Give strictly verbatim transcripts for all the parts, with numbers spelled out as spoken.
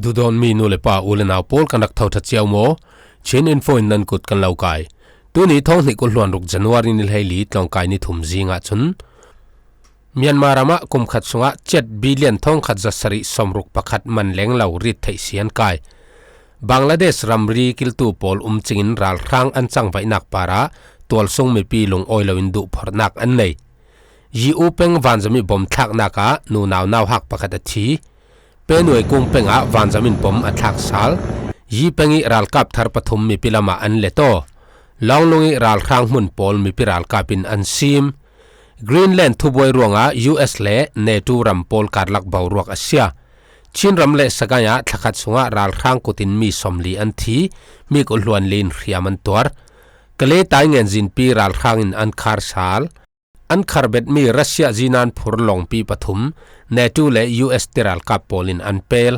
Tudawn mi nu le pa u le nau pawl kan rak tho ṭha cio maw? Chin Info in nan kut kan lo kai. Tuni thawng hnih kul hluan ruk January ni hleili tlawngkai ni thum zingah cun Myanmar ramah kum khat sungah kyat billion thawng khat za sarih sawmruk pakhat man leng lo rit theih si an kai. Bangladesh ramri kiltu pawl um cingin ralhrang an cangvaihnak parah tualsung mipi lungawi loin duhphorhnak an nei. Yi U peng vanzam ih bom thlaknak ah nunau nauhak pakhat a thi. Penuai kung pengah vanzam in bom a thlak sal. Yi peng ih ralkap thar pathum mipi lamah an let aw. Lawnglung ih ralhrang hmun pawl mipi ralkap in an sim. Greenland thubuai ruangah U S le NATO ram pawl karlak boruak a sia. Chin ram le Sagaing ah thlakhat sungah ralhrang kutin mi sawmli an thi, mi kul hluan li in hriam an tuar. Kale tai ngenzinpi ralhrang in an khar sal. An kharbetmi Russia zinan phur lawngpi pathum, NATO le U S tiralkap pawl in an pel.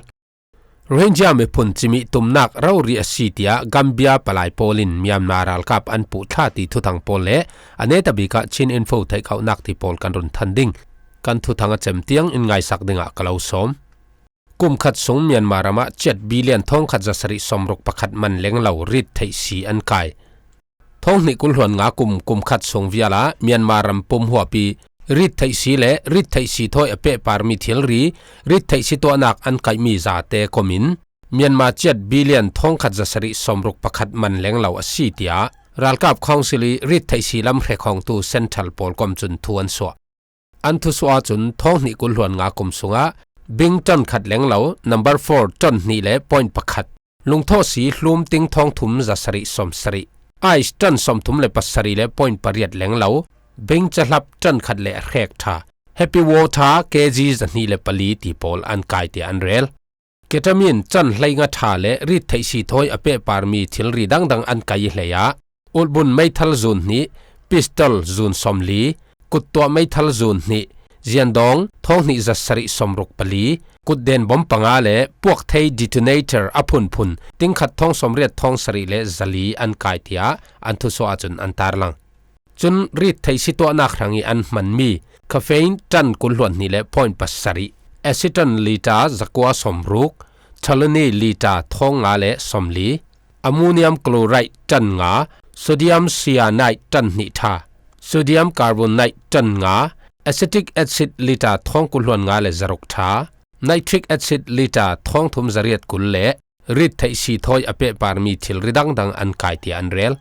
Rohingya miphun cimih tumnak rori a si tiah Gambia palai pawl in Myanmar ralkap an puhthla ti thuthang pawl le a netabik ah Chin Info theihkhauhnak ti pawl kan run than ding. Kan thuthang a cem tiang in ngaisak dingah ka lo sawm. Kum khat sung Myanmar ramah kyat billion thawng khat za sarih sawmruk pakhat man leng lo rit theih si an kai. Thawng hnih kul hluan nga kum, kum khat sung vialah Myanmar ram pum huapi rit theih si le rit theih si thawi a pehparmi thilri, rit theih si tuahnak an kaihmi zate komin Myanmar kyat billion thawng khat za sarih sawmruk pakhat man leng lo a si tiah ralkap council ih rit theih si lam hrekhawngtu central pawl kom cun thu an suah. An thusuah ahcun thawng hnih kul hluan nga kum sungah bing ton khat leng lo, number four ton hnih le point pakhat, lungthawh si hlum ting thawng thum za sarih sawm sarih, ice ton sawm thum le pasarih le point pariat leng lo, bing cahlap ton khat le a hrek ṭha, happy water K G za hnih le pali ti pawl an kai tiah an rel. Ketamine can hleinga ṭha le rit theih si thawi a pehparmi thilri dangdang an kai ih hleiah, ulbun meithal zun hnih, pistol zun sawmli, kuttuah meithal zun hnih, ziandawng thawng hnih za sarih sawmruk pali, kutden bom panga le puakthei detonator a phunphun tingkhat thawng sawmriat thawng sarih le zali an kai tiah an thusuah ahcun an tarlang. Cun rit theih si tuahnak hrangih an hmanmi caffeine ton kul hluan hnih le point pasarih, acetone liter zakua sawmruk, toluene liter thawng nga le sawmli, ammonium chloride ton nga, sodium cyanide ton hnih ṭha, sodium carbonate ton nga, acetic acid liter thawng kul hluan nga le zaruk ṭha, nitric acid liter thawng thum zariat kul le rit theih si thawi a pehparmi thilri dangdang an kai tiah an rel.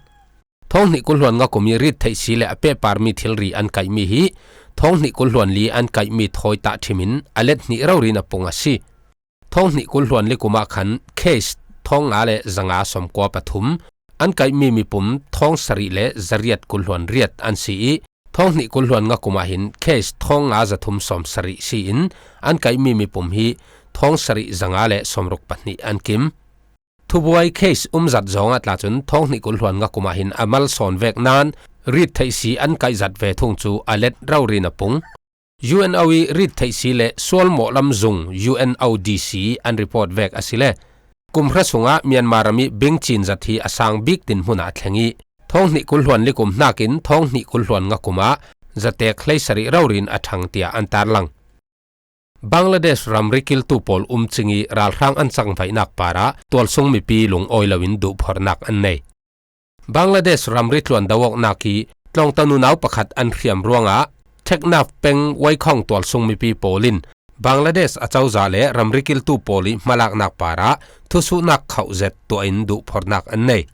Thawng hnih kul hluan nga kum ih rit theih si le a pehparmi thilri an kaihmi hi thawng hnih kul hluan li an kaihmi thawi tahṭhim in a let hnih rori in a pung a si. Thawng hnih kul hluan li kum ah khan case thawng nga le zanga sawmkua pathum, an kaihmi mipum thawng sarih le zariat kul hluan riat an si ih, thawng hnih kul hluan nga kum ah hin case thawng nga za thum sawm sarih si in, an kaihmi mipum hi thawng sarih zanga le sawmruk pahnih an kim. Thubuai case um zat zawng ah tla cun thawng hnih kul hluan nga kum ah hin a malsawn vek nain rit theih si an kaih zat ve thung cu a let rori in a pung. U N O ih rit theih si le sual mawhlam zung U N O D C an report vek a si le, kum hra sungah Myanmar ram ih bing cin zat hi a sang bik dinhmun ah a thleng ih, thawng hnih kul hluan li kum hnakin thawng hnih kul hluan nga kum ah zatek hleisarih rori in a ṭhang tiah an tarlang. Bangladesh ramri kiltu pawl um cing ih ralhrang an cangvaihnak parah tualsung mipi lungawi loin duhphorhnak an nei. Bangladesh ramri tluan do awknak ih tlawngta nunau pakhat an hriam ruangah Teknaf peng Waikhong tualsung mipi pawl in Bangladesh acozah le ramri kiltu pawl ih hmalaknak parah thusuhnak khauh zet tuah in duhphorhnak an nei.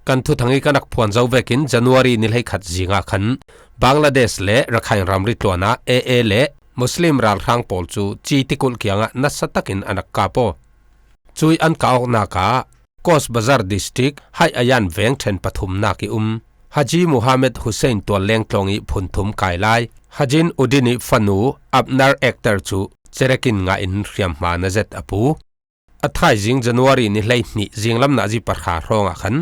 Kan thuthang ih kan rak phuan zo vekin January ni hleikhat zingah khan Bangladesh le Rakhine ramri tluanah A A le Muslim ralhrang pawl cu ci tikulh kiangah nasa takin an rak kap aw. Cuih an kah awknak ah Cox's Bazar District Hai Ayan veng ṭhen pathumnak ih um Haji Muhammad Hussein tualleng tlawng ih phun thum kai lai Hajin Uddin ih fanu Abnar Akhtar cu cerek in ngah in hriamhma na zet a pu. A thaizing January ni hleihnih zinglam nazi pahra hrawngah khan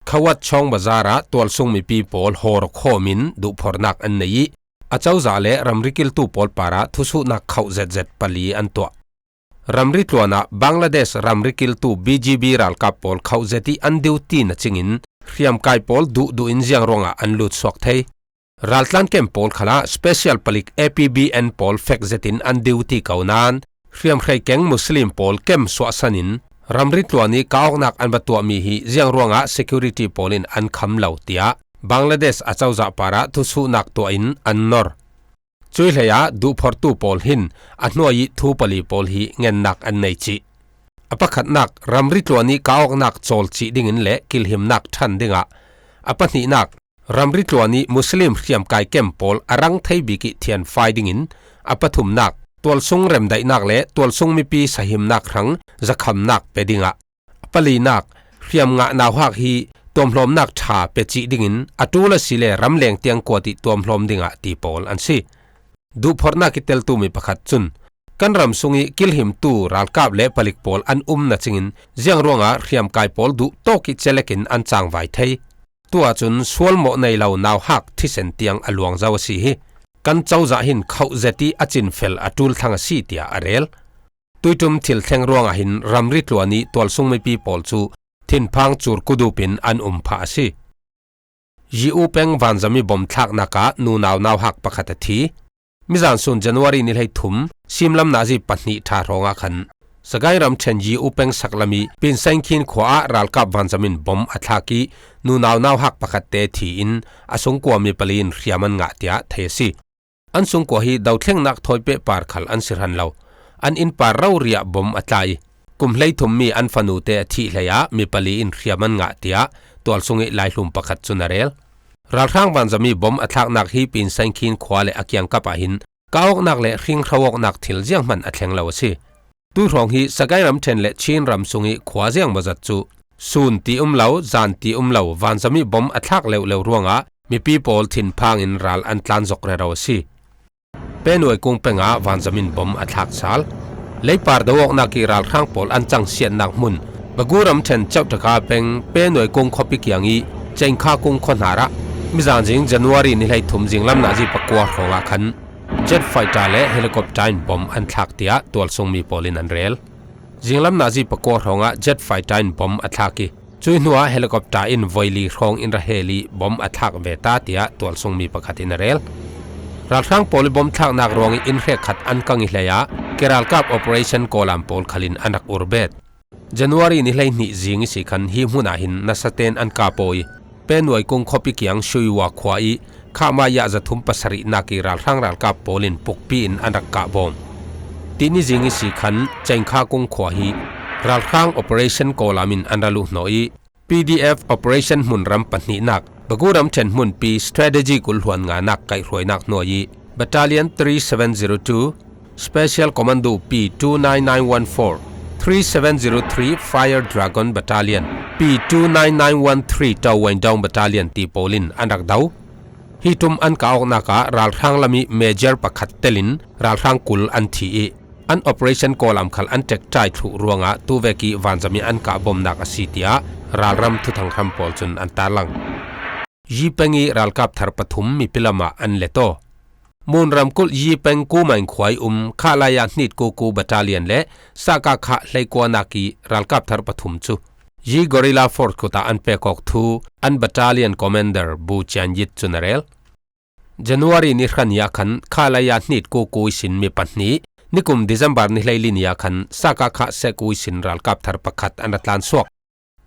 Khawat Chawng Bazar ah tualsung mipi pawl hawr khawm in duhphorhnak an nei ih, acozah le ramri kiltu pawl parah thusuhnak khauh zetzet pali an tuah. Ramri tluanah Bangladesh ramri kiltu B G B ralkap pawl khauh zet ih an duty na cingin hriamkai pawl duhduh in ziang ruangah an lut suak thei. Raltlan kem pawl khalah special palik A P B N pawl fek zetin an duty ko nain Hriamhrei keng Muslim pawl kem suahsanin ramri tluan ih kah awknak an va tuahmi hi ziang ruangah security pawl in an kham lo, tiah Bangladesh a cozah parah thusuhnak tuah in an nor. Cuih hleiah duhphortu pawl hin a hnuai ih thu pali pawl hi ngennak an nei cih. A pakhatnak, ramri tluan ih kah awknak cawl cih dingin le kilhimnak ṭhan dingah, a pahnihnak, ramri tluan ih Muslim hriamkai kem pawl a rang thei bik ih thianfai dingin, a pathumnak, tualsung remdaihnak le tualsung mipi sahimnak hrang zakhamnak pe dingah, a palinak, hriamngah nauhak hi tuamhlawmnak ṭha pe cih dingin a ṭul asile ramleng tiang kuat ih tuamhlawm dingah ti pawl an si. Duhphorhnak ih teltu mi pakhat cun, kan ram sungih kilhimtu ralkap le palik pawl an um nacingin ziang ruangah hriamkai pawl duhtawk ih celekin an cangvai thei. Tu ahcun sualmawh nei lo nauhak thisen tiang a luang zo a si hi. Kan cozah hin khoh zet ih a cinfel a ṭul thlang a si, tiah a rel. Tuiṭum thil thleng ruangah hin ramri tluan ih tualsung mipi pawl cu thinphang curkudup in an um phah a si. Yi U peng vanzam ih bom thlaknak ah nunau nauhak pakhat a thi. Mizan sun January ni hleithum, simlam nazi pahnih ṭha hrawngah khan Sagaing ramṭhen Yi U peng saklam ih Pinsaing Khin khua ah ralkap vanzam in bom a thlak ih nunau nauhak pakhatte thi in a sungkua mi pali in hriam an ngah, tiah thei a si. An sungkua hi dothlengnak thawi pehpar khal an si hran lo. An innpar rori ah bom a tla ih, kum hleithum mi an fanute a thih hleiah mi pali in hriam an ngah, tiah tualsung ih laihlum pakhat cun a rel. Ralhrang vanzam ih bom a thlaknak hi Pinsaing Khin khua le a kiangkap ah hin kah awknak le hringhro awknak thil zianghman a thleng lo a si. Tuihrawng hi Sagaing ramṭhen le Chin ram sungih khua ziangmawzat cu sun ti um lo, zan ti um lo, vanzam ih bom a thlak leuhleuh ruangah mipi pawl thinphang in ral an tlan zok rero a si. Penuai kung peng ah vanzam in bom a thlak sal. Leipar do awknak ih ralhrang pawl an cangsiatnak hmun Bagu ramṭhen Ceuhtaka peng Penuai kung khuapi kiang ih Cengkha kung khuahnar ah mizan zing January ni hleithum zinglam nazi pakua hrawngah khan jet fighter le helicopter in bom an thlak, tiah tualsung mi pawl in an rel. Zinglam nazi pakua hrawngah jet fighter in bom a thlak ih, cuih hnuah helicopter in voi li hrawng in ra hel ih bom a thlak ve ta, tiah tualsung mi pakhat in a rel. Ralhrang pawl ih bom thlaknak ruangih inn hrekkhat an kang ih hleiah keralkap operation kawlam pawl khal in an rak urbet. January ni hleihnih zing ihsi khan hi hmun ah hin nasaten an kap aw ih, Penuai kung khuapi kiang Shuiwa khua ih khahmah ih zathum pasarihnak ih ralhrang ralkap pawl in pukpi in an rak kahbawm. Tini zing ihsi khan Cengkha kung khua hi ralhrang operation kawlam in an ra luhhnawh ih, P D F operation hmunram pahnihnak, Bagu ramṭhen hmunpi strategy kulhluan nganak kaihhruainak hnuai ih Battalion three seven zero two, Special Commando P two nine nine one four, three seven zero three Fire Dragon Battalion, P two nine nine one three Tawaindong Battalion ti pawl in an rak do. Hi ṭum an kah awknak ah ralhrang lam ih major pakhat telin ralhrang kul an thi ih, an operation kawlam khal an ṭekṭai thluh ruangah tuvek ih vanzam ih an kahbawmnak a si, tiah ralram thuthang hram pawl cun an tarlang. Yi peng ih ralkap thar pathum mipi lamah an let aw. Mun ramkulh Yi peng Kumaing khua ih um Khalaya hnit kuku battalion le Sakakha hleikuanak ih ralkap thar pathum cu Yi Guerrilla Force kut ah an pek awk thu an battalion commander Bu Cian Yit cun a rel. January ni hran ih ah khan Khalaya hnit kuku ihsin mi pahnih, nikum December ni hleili ni ah khan Sakakha seku ihsin ralkap thar pakhat an ra tlansuak.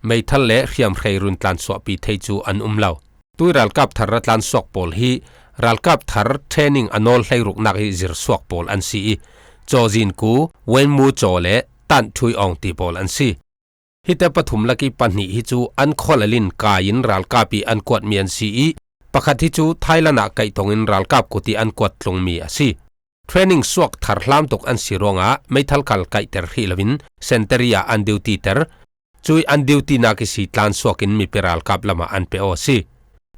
Meithal le hriamhrei run tlansuahpi thei cu an um lo. Tui ralkap thar ra tlansuak pawl hi ralkap thar training a nawl hleiruknak ih zirsuak pawl an si ih, Cawzin Ku, Wen Mu Caw le Tan Thui Awng ti pawl an si. Hite pathum lakih pahnih hi cu an khualal in kai in ralkap ih an kuatmi an si ih, pakhat hi cu Thailand ah kaih tongin ralkap kut ih an kuat tlungmi a si. Training suak thar hlam tuk an si ruangah meithal khal kaihter hrih loin senteri ah an duty ter. Cuih an duty nak ihsi tlansuak in mipi ralkap lamah an pe aw a si.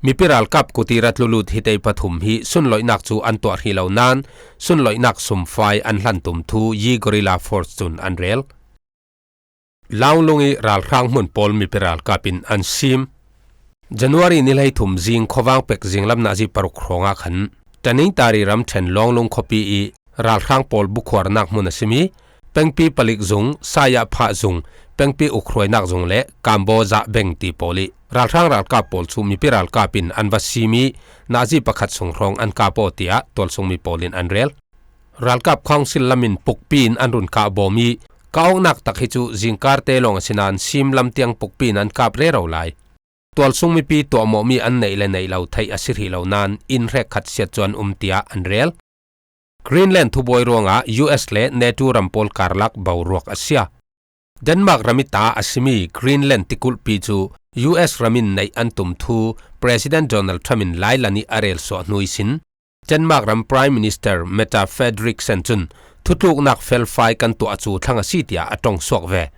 Mipi ralkap kut ih ra tlulut hitei pathum hi sunloihnak cu an tuah hrih lo nain sunloihnak sumfai an hlan tum thu Yi Guerrilla Force cun an rel. Launglung ih ralhrang hmun pawl mipi ralkap in an sim. January ni hleithum zing khuavang pek zinglam nazi paruk hrawngah khan Taningtari ramṭhen Launglung khuapi ih ralhrang pawl bukhuarnak hmun a simi pengpi palik zung, Saya Phah zung, pengpi ukhruainak zung le Kambaw Zah beng ti pawl ih ralhrang ralkap pawl cu mipi ralkap in an va simi nazi pakhat sung hrawng an kap aw, tiah tualsungmi pawl in an rel. Ralkap Council lamin pukpi in an run kah bawm i, kah awknak tak hi cu zingkarte lawng a si nain sim lam tiang pukpi in an kap rero lai. Tualsung mipi tuahmawhmi an neih le neih lo theih a si hrih lo nain inn hrekkhat siat cu an um tiah an rel. Greenland thubuai ruangah U S le NATO ram pawl karlak boruak a sia. Denmark ram i ta a simi Greenland tikulhpi cu U S ram in neih an tum thu President Donald Trump in lailan i a rel suah hnu ihsin Denmark ram Prime Minister Mette Frederiksen cun thutluknak felfai kan tuah cu thlang a si tiah a ṭong suak ve.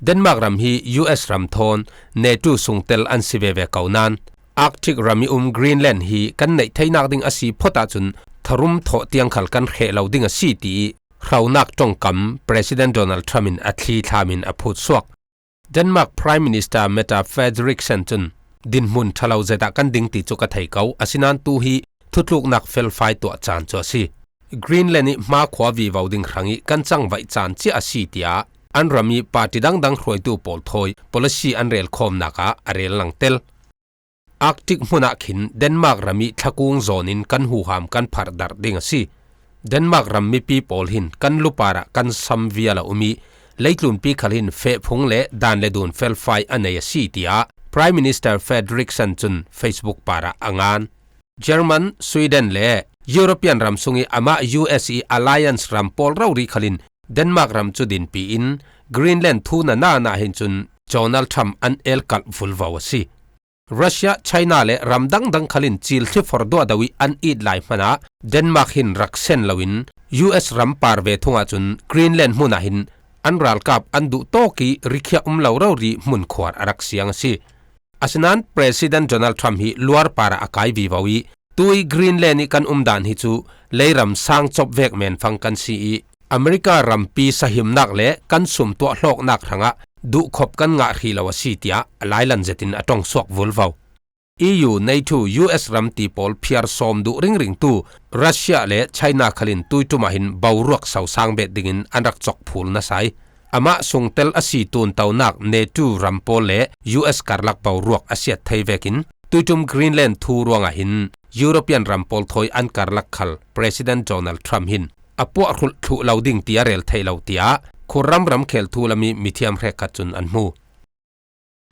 Denmark ram hi U S ram thawn NATO sungtel an si veve ko nain Arctic ram i um Greenland hi kan neih theinak ding a si phot ahcun tharum thawh tiang khal kan hreh lo ding a si ti i hronak ṭongkam President Donald Trump in a thli thlamin a phut suak. Denmark Prime Minister Mette Frederiksen cun dinhmun ṭhalo zet ah kan ding ti cu ka thei ko, asinain tu hi thutluknak felfai tuah caan cu a si. Greenland i hmakhua vivo ding hrang i kan cangvaih caan cia a si tiah an ram i party dangdang hruaitu pawl thawi policy an relkhawmnak ah a rel langtel. Arctic hmun ah khin Denmark ram i thlakung zawn in kan huham kan pharh darh ding a si. Denmark ram mipi pawl hin kan lu par ah kan sam vial a um i leitlunpi khal hin fehphung le dan le dun felfai a nei a si tiah Prime Minister Frederiksen cun Facebook par ah a ngan. German, Sweden le European ram sung i amah U S i alliance ram pawl rori khal in Denmark ram cu dinpi in Greenland thu na na na hin cun Donald Trump an elkalh vulvo a si. Russia, China le ram dangdang khal in cil thlifor duahdo i an it lai hmanah Denmark hin rak sen loin U S ram par ve thung ahcun Greenland hmun ah hin an ralkap an duh tawk i rikhiah um lo rori hmun khuar a rak siang a si. Asinain President Donald Trump hi luar par ah a kai vivo i tui Greenland i kan umdan hi cu leiram sang cop vek menfang kan si i America rampi sahimnak le kan sum tuah hlawknak hrangah duhkhop kan ngah hrih lo a si tiah a lailan zetin a ṭong suak vulvo. E U, NATO, U S ram ti pawl phiar sawm duh ringringtu Russia le China khal in tuiṭum ah hin boruak sosang bet dingin an rak cawk phul nasa i amah sungtel a si tuntonak NATO ram pawl le U S karlak boruak a siat thei vekin tuiṭum Greenland thu ruangah hin European ram pawl thawi an karlak khal President Donald Trump hin a puahhrulh thluh lo ding ti a rel theih lo tiah khurram ramkhel thu lam i mithiam hrekkhat cun an hmu.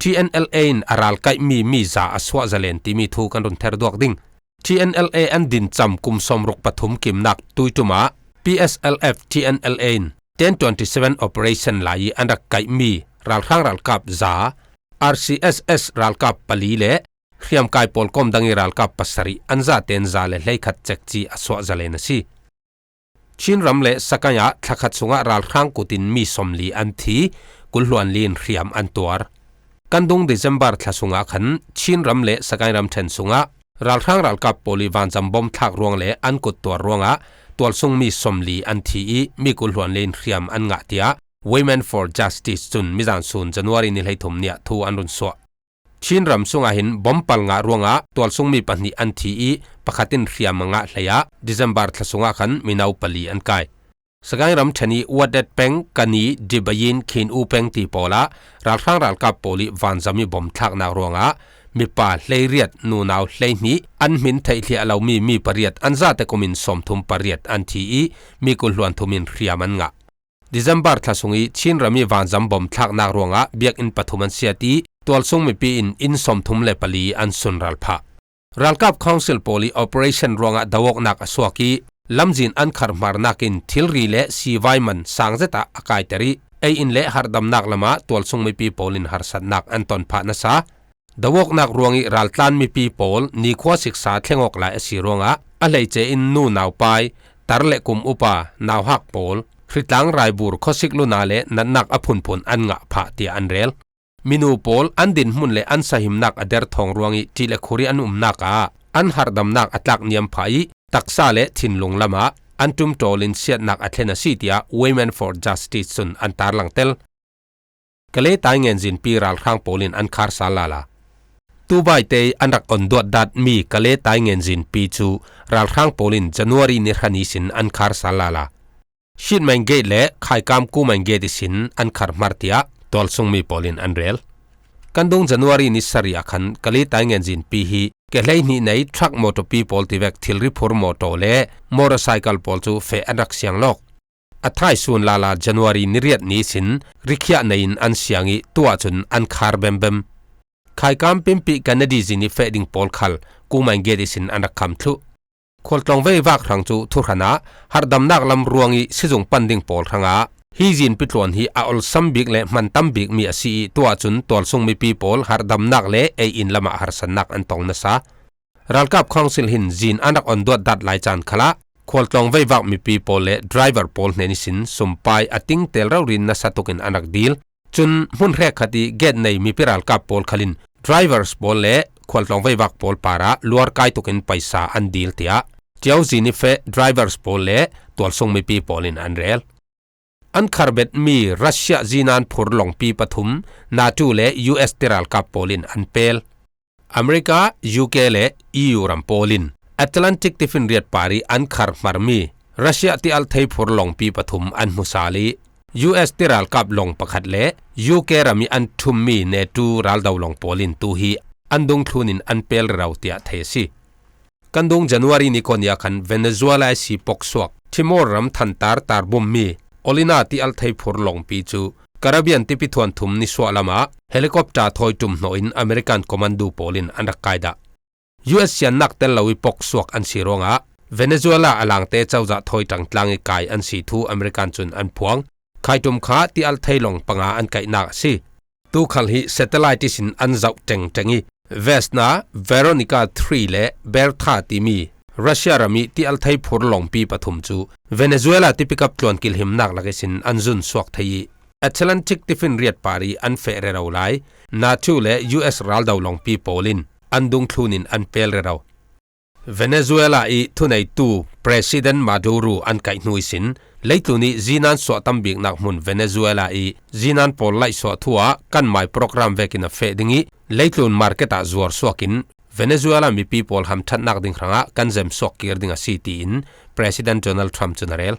T N L A in a ralkaihmi mi za a suah zalen timi thu kan run ther duak ding. T N L A an din cam kum sawmruk pathum kimnak tuiṭum ah P S L F T N L A in ten twenty seven operation lai i an rak kaihmi ralhrang ralkap za, R C S S ralkap pali le hriamkai pawl kawm dang i ralkap pasarih an zaten za le hleikhat cekci a suah zalen a si. Chin ram le Sagaing ah thlakhat sungah ralhrang kutin mi sawmli an thi, kulhluanli in hriam an tuar. Kan dung December thla sungah khan Chin ram le Sagaing ramṭhen sungah ralhrang ralkap pawl i vanzam bom thlak ruang le an kut tuar ruangah tualsung mi sawmli an thi i mi kulhluanli in hriam an ngah tiah Women for Justice cun mizan sun January ni hleithum ni ah thu an run suah. Chin ram sungah hin bom pal ngah ruangah tualsung mi pahnih an thi i pakhat in hriam a ngah hleiah December thla sungah khan mino pali an kai. Sagaing ramṭhen i Wadet peng, Kani, Dibayin, Khin U peng ti pawl ah ralhrang ralkap pawl i vanzam i bom thlaknak ruangah mipa hleiriat, nunau hleihnih, an hmin theihhliah lomi mi pariat an zate kumin sawmthum pariat an thi i mi kulhluan thum in hriam an ngah. December thla sung i Chin ram i vanzam bom thlaknak ruangah biakinn pathum an siat i tualsung mipi in inn sawmthum le pali an sunral phah. Ralkap Council pawl i operation ruangah doawknak a suak i lamzin an kharhmarnak in thilri le sivai man sang zet ah a kaiter i ei in le harhdamnak lamah tualsung mipi pawl in harsatnak an ton phah nasa. Doawknak ruang i raltlan mipi pawl nikhua siksa thleng awk lai a si ruangah a hleice in nu naupai, tar le kum upa, nauhak pawl, hritlang raibur khuasik luna le natnak a phunphun an ngah phah tiah an rel. Minu pawl an dinhmun le an sahimnak a derthawng ruang i ṭih le khur i an umnak ah an harhdamnak a tlak niam phah i taksa le thinlung lamah an ṭumṭawl in siatnak a thlen a si tiah Women for Justice cun an tarlang tel. Kale tai ngenzinpi ralhrang pawl in an khar sal lala. Tubaite an rak on duat dat mi Kale tai ngenzinpi cu ralhrang pawl in January ni hra ni sin an khar sal lala. Shit Main Gate le Khaikam Ku Main Gate ihsin an khar hmar tiah tualsung mi pawl in an rel. Kan dung January ni sarih ah khan Kale tai ngenzinpi hi ke hleihnih nei truck mawtawpi pawl tivek thilri phur mawtaw le motorcycle pawl cu feh an rak siang lawk. A thaisun lala January ni riat ni sin rikhiah nei in an siang ih tuah cun an khar bembem. Khaikam pimpi Kennedy zin ih feh ding pawl khal kumain gate ihsin an rak kham thluh. Khualtlawng veivak hrang cu thuhran ah harhdamnak lam ruang ih sizung pan ding pawl hrangah hi zin pitluan hi a olsam bik le hman tam bikmi a si ih tuah cun tualsung mipi pawl harhdamnak le ei in lamah harsatnak an tong nasa. Ralkap Council hin zin an rak on duat dat lai caan khalah khualtlawng veivak mipi pawl le driver pawl hnen ihsin sumpai a tingtel rori nasa tukin an rak dil. Cun hmun hrekkhat ih gate nei mipi ralkap pawl khalin drivers pawl le khualtlawng veivak pawl parah luarkai tukin paisa an dil, tiah Tiau zin ih feh drivers pawl le tualsung mipi pawl in an rel. An kharbetmi Russia zinan phur lawngpi pathum NATO le U S tiralkap pawl in an pel. America, U K le E U ram pawl in Atlantic tifinriat par ih an khar hmarmi Russia tialhthei phur lawngpi pathum an hmusal ih U S tiralkap lawng pakhat le U K ram ih an ṭhummi NATO raldo lawng pawl in tu hi an dungthlun in an pel rero tiah thei a si. Kan dung January ni kawnia khan Venezuela ihsi poksuak Timor ram thantar tarbummi Olina tialhthei phur lawngpi cu Caribbean tipi thuan thum nisuah lamah helicopter thawi ṭum hnawh in American commando pawl in an rak kaidah. U S siannak tel lo ih poksuak an si ruangah Venezuela a langte cozah thawi ṭangtlang ih kai an si thu American cun an phuang. Khaiṭum kha tialhthei lawng panga an kaihnak a si. Tu khal hi satellite ihsin an zoh ṭengṭeng ih Vesna, Veronica three le Bertha timi Russia ram ih tialhthei phur lawngpi pathum cu Venezuela tipikap tluan kilhimnak lak ihsin an zun suak thei ih Atlantic tifinriat par ih an feh rero lai NATO le U S raldo lawngpi pawl in an dungthlun in an pel rero. Venezuela ih thuneitu President Maduro an kaih hnu ihsin leitlun ih zinan suah tam biknak hmun Venezuela ih zinan pawl laihsuah thu ah kan mai program vekin a feh ding ih leitlun market ah zuar suak in Venezuela mipi pawl hamṭhatnak ding hrangah kan zem suak kir ding a si, tiin President Donald Trump cun a rel.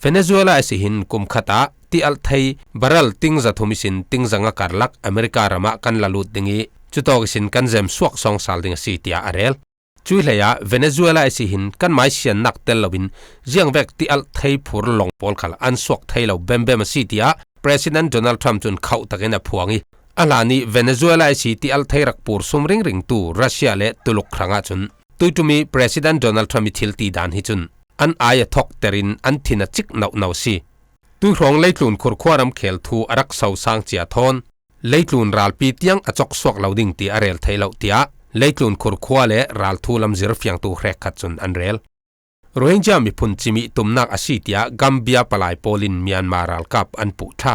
Venezuela ihsi hin kum khat ah tialhthei barrel tingza thum ihsin tingza nga karlak America ram ah kan la lut ding ih cutawk ihsin kan zem suak sawngsal ding a si, tiah a rel. Cuih hlei ah Venezuela ihsi hin kan mai siannak tel loin ziangvek tialhthei phur lawng pawl khal an suak thei lo bembem a si, tiah President Donald Trump cun khauh takin a phuang ih a hlan ih Venezuela ihsi tialhthei rak pur sum ringringtu Russia le Tuluk hrangah cun tuiṭum ih President Donald Trump ih thil ti dan hi cun an ai a thokter in an thin a cik nauhno si. Tuihrawng leitlun khurkhua ramkhel thu a rak sosang cia thawn leitlun ralpi tiang a coksuak lo ding ti a rel thei lo, tiah leitlun khurkhua le ralthu lamzir fiangtu hrekkhat cun an rel. Rohingya miphun cimih tumnak a si, tiah Gambia palai pawl in Myanmar ralkap an puh ṭha.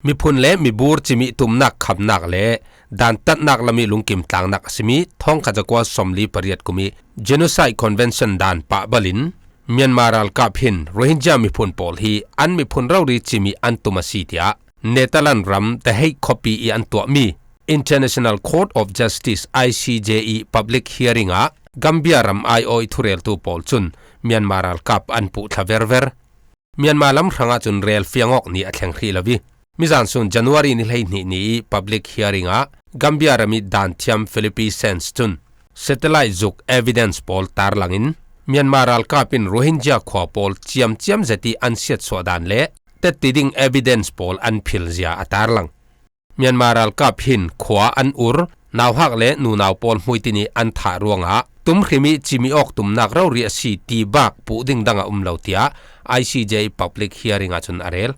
Miphun le mibur cimih tumnak khamnak le dantatnak lam ih lungkim tlangnak a simi thawngkhat zakua sawmli pariat kum ih Genocide Convention dan pahbal in Myanmar ralkap hin Rohingya miphun pawl hi an miphun rori cimih an tum a si, tiah Netherlands ram The Hague khuapi ih an tuahmi International Court of Justice, I C J, ih public hearing ah Gambia ram aiawh ih thureltu pawl cun Myanmar ralkap an puh thla verver. Myanmar lam hrangah cun rel fiang awk ni a thleng hrih lo ih mizan sun January ni hleihnih ni ih public hearing ah Gambia ram ih danthiam Philippe Sands cun satellite zuk evidence pawl tarlangin Myanmar ralkap in Rohingya khua pawl ciamciam zet ih an siatsuah dan le tetti ding evidence pawl an philzia a tarlang. Myanmar ralkap hin khua an ur, nauhak le nunau pawl hmuitin ih an thah ruangah tumhrim ih cimih awk tumnak rori a si ti bak puh ding dang a um lo, tiah I C J public hearing ah cun a rel.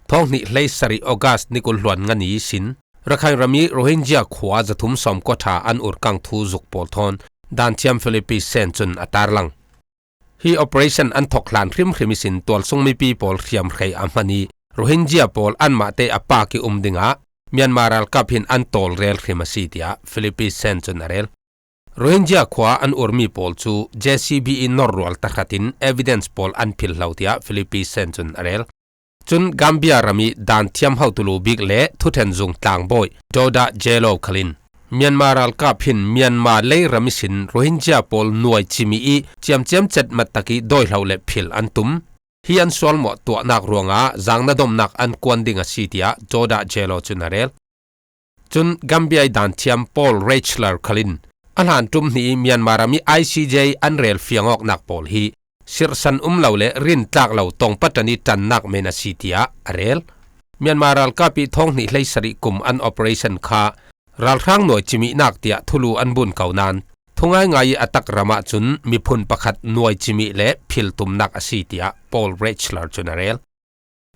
Thawng hnih hleisarih August ni kul hluan nga ni ihsin Rakhine ram ih Rohingya khua zathum sawmkua ṭha an ur kang thu zuk pawl thawn danthiam Philippe Sands cun a tarlang. Hi operation an thok hlan hrimhrim ihsin tualsung mipi pawl hriamhrei a hman ih Rohingya pawl anmahte a pak ih um dingah Myanmar ralkap hin an tawlrel hrim a si, tiah Philippe Sands cun a rel. Rohingya khua an urmi pawl cu J C B ih norrual tahratin evidence pawl an philh hlo, tiah Philippe Sands cun a rel. Cun Gambia ram ih danthiam hotulu bik le thuṭhen zung tlangbawi Doda Jallow khal in Myanmar ralkap hin Myanmar lei ram ihsin Rohingya pawl nuai cimih ih ciamciam cetmat tak ih dawihlo le philh an tum. Hi an sualmuah tuahnak ruangah zangna domnak an kuan ding a si, tiah Doda Jallow cun a rel. Cun Gambia ih danthiam Paul Reichler khal in A hlan ṭum hnih Myanmar ram i I C J an rel fiang awknak pawl hi sirhsan um lo le rintlak lo tong patan i ṭannak men a si tiah a rel. Myanmar ralkap i thawng hnih hleisarih kum an operation kha ralhrang nuai cimihnak tiah thulu an bun ko nain, thungai ngai i a tak ram ahcun miphun pakhat nuai cimih le phil tumnak a si tiah Paul Reichler cun a rel.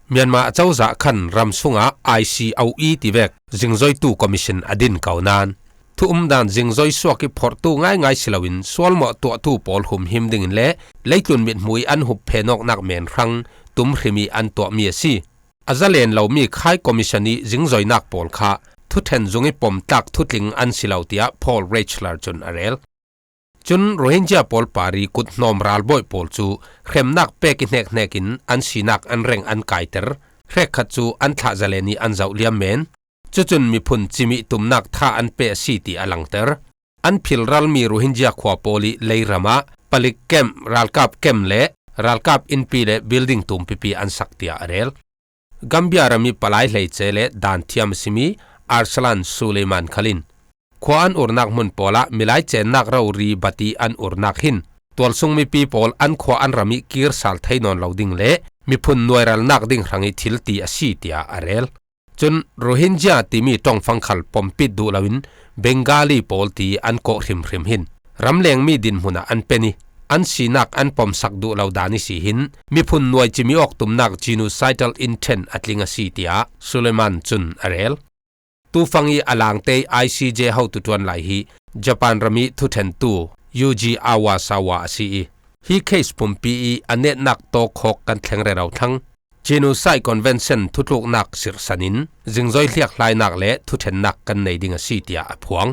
Myanmar acozah khan ram sungah I C O E tivek zingzoitu commission a din ko nain, thu umdan zingzoi suak i phorhtu ngaingai si loin sualmawh tuahtu pawl humhim dingin le leitlun mithmuh i an hup phenawknak men hrang tumhrim i an tuahmi a si. A zalen lomi khai commission i zingzoinak pawl kha thuṭhen zung i pomtlak thutling an si lo tiah Paul Reichler cun a rel. Cun Rohingya pawl par i kuthnawm ralbawi pawl cu hremnak pek i hnekhnek in an sinak an reng an kaiter, hrekkhat cu an thlah zalen i an zoh liam men. Cucun miphun cimih tumnak tha an pe a si ti a langter. An philralmi Rohingya khua pawl i leiram ah palik camp, ralkap camp le ralkap innpi le building tumpipi an sak tiah a rel. Gambia ram i palai hleice le daan thiam a simi Arsalan Suleiman khal in khua an urnak hmun pawl ah milai cennak rori bati an urnak hin tualsung mipi pawl an khua an ram i kir sal thei nawn lo ding le miphun nuairalnak ding hrang i thil ti a si tiah a rel. Cun Rohingya timi ṭongfang khal pompit duh loin Bengali pawl ti an kawh hrimhrim hin ramlengmi dinhmun ah an pen i an sinak an pomsak duh lo dan i si hin miphun nuai cimih awk tumnak genocidal intent a tling a si tiah Suleiman cun a rel. Tufang i a langte i I C J hotu ṭuan lai hi Japan ram i thuṭhentu Yuji Awasawa a si i, hi case pumpi i a netnak tawkhawk kan thleng rero thlang. Genocide Convention thutluknak sirhsan in zingzoi hliakhlainak le thuṭhennak kan nei ding a si tiah a phuang.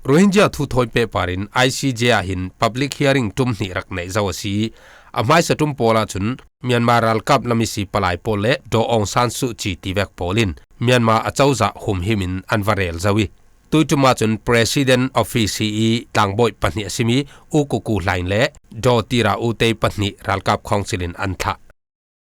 Rohingya thu thawi pehpar in I C J ah hin public hearing ṭum hnih rak neih zo a si i, a hmaisa ṭum pawl ahcun Myanmar ralkap lam i si palai pawl le Daw Aung San Suu Kyi tivek pawl in Myanmar acozah humhim in an va rel zo i, tuiṭum ahcun President Office i tlangbawi pahnih a simi U Kuku Hlaing le Daw Tira Utei pahnih ralkap khawngcil in an thlah.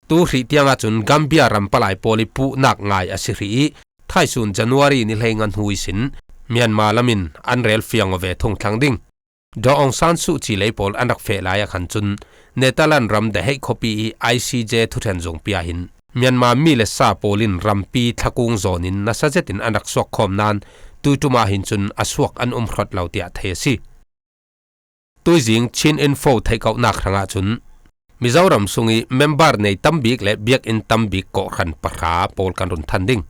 Tu hrih tiang ahcun Gambia ram palai pawl i puhnak ngai a si hrih i, thaisun January ni hleinga hnu ihsin Myanmar lam in an rel fiang aw ve thung thlang ding. Daw Aung San Suu Kyi lei pawl an rak feh lai ah khan cun Netherlands ram The Hague khuapi i I C J thuṭhen zungpi ah hin Myanmar mi le sa pawl in rampi thlakung zawn in nasa zet in an rak suak khawm nain tuiṭum ah hin cun a suak an um hrawt lo tiah thei a si. Tuizing Chin Info theihkohnak hrangah cun Mizoram sung i member nei tam bik le biakinn tam bik kawhhran pahra pawl kan run than ding.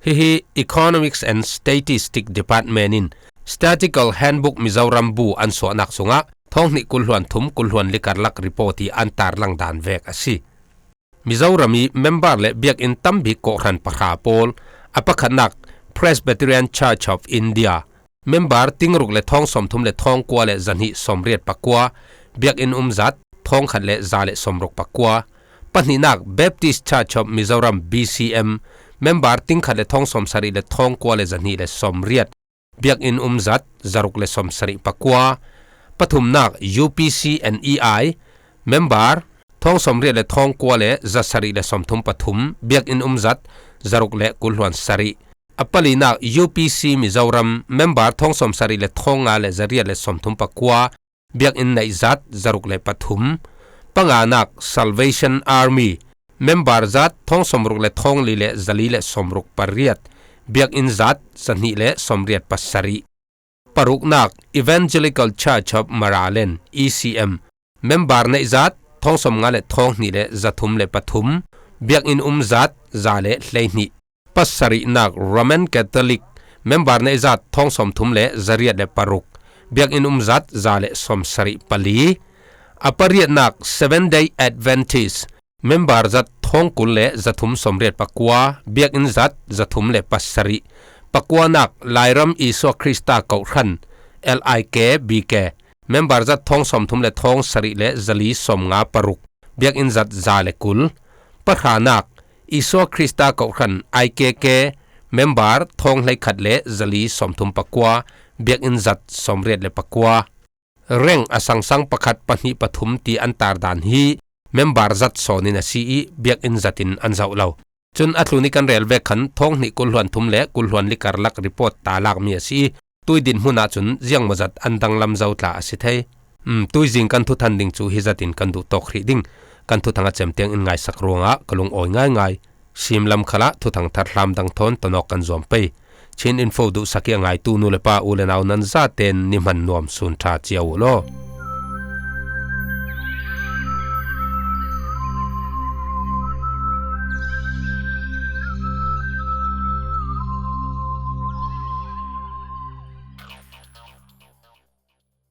Hihi Economics and Statistics Department in Statistical Handbook Mizoram bu an suahnak sungah thawng hnih kul hluan thum kul hluan li karlak report i an tarlang dan vek a si. Mizoram i member le biakinn tam bik kawhhran pahra pawl, a pakhatnak Presbyterian Church of India, member tingruk le thawng sawmthum le thawng kua le zahnih sawmriat pakua, biakinn umzat thawngkhat le za le sawmruk pakua. Pahnihnak Baptist Church of Mizoram, B C M, member tingkhat le thawng sawmsarih le thawng kua le zahnih le sawmriat, biakinn umzat zaruk le sawmsarih pakua. Pathumnak U P C and E I, member thawng sawmriat le thawng kua le zasarih le sawmthum pathum, biakinn umzat zaruk le kul hluan sarih. A palinak U P C Mizoram, member thawng sawmsarih le thawng nga le zariat le sawmthum pakua, biakinn neihzat zaruk le pathum. Panganak Salvation Army, member zat thawng sawmruk le thawng li le zali le sawmruk pariat, biakinn zat zahnih le sawmriat pasarih. Paruknak Evangelical Church of Maraland, E C M, member neihzat thawng sawmnga le thawng hnih le zathum le pathum, biakinn umzat za le hleihnih. Pasarihnak Roman Catholic, member neihzat thawng sawmthum le zariat le paruk, biakinn umzat za le sawmsarih pali. A pariatnak Seven Day Adventist, member zat thawng kul le zathum sawmriat pakua, biakinn zat zathum le pasarih. Pakuanak Lairam Isua Krista Kohhran, L I K B K, member zat thawng sawmthum le thawng sarih le zali sawmnga paruk, biakinn zat za le kul. Pahranak Isua Krista Kohhran, I K K, member thawng hleikhat le zali sawmthum pakua, biakinn zat sawmriat le pakua. Reng a sangsang pakhat pahnih pathum ti an tar dan hi member zat sawn in a si i, biakinn zat in an zoh lo. Cun a tlun i kan rel vek khan thawng hnih kul hluan thum le kul hluan li karlak report ta lakmi a si i, Tuidin hmun ahcun ziangmawzat an danglam zo tla a si thei. Um, tuizing kan thuthan ding cu hi zatin kan duh tawk hrih ding. Kan thuthang a cem tiang in ngaisak ruangah ka lungawi ngaingai. Simlam khalah thuthang thar hlam dang thawn tonawk kan zuam pei. Chin Info duhsak ih a ngaitu nu le pa, u le nau nan zaten ni hman nuam sun ṭha cio uh law.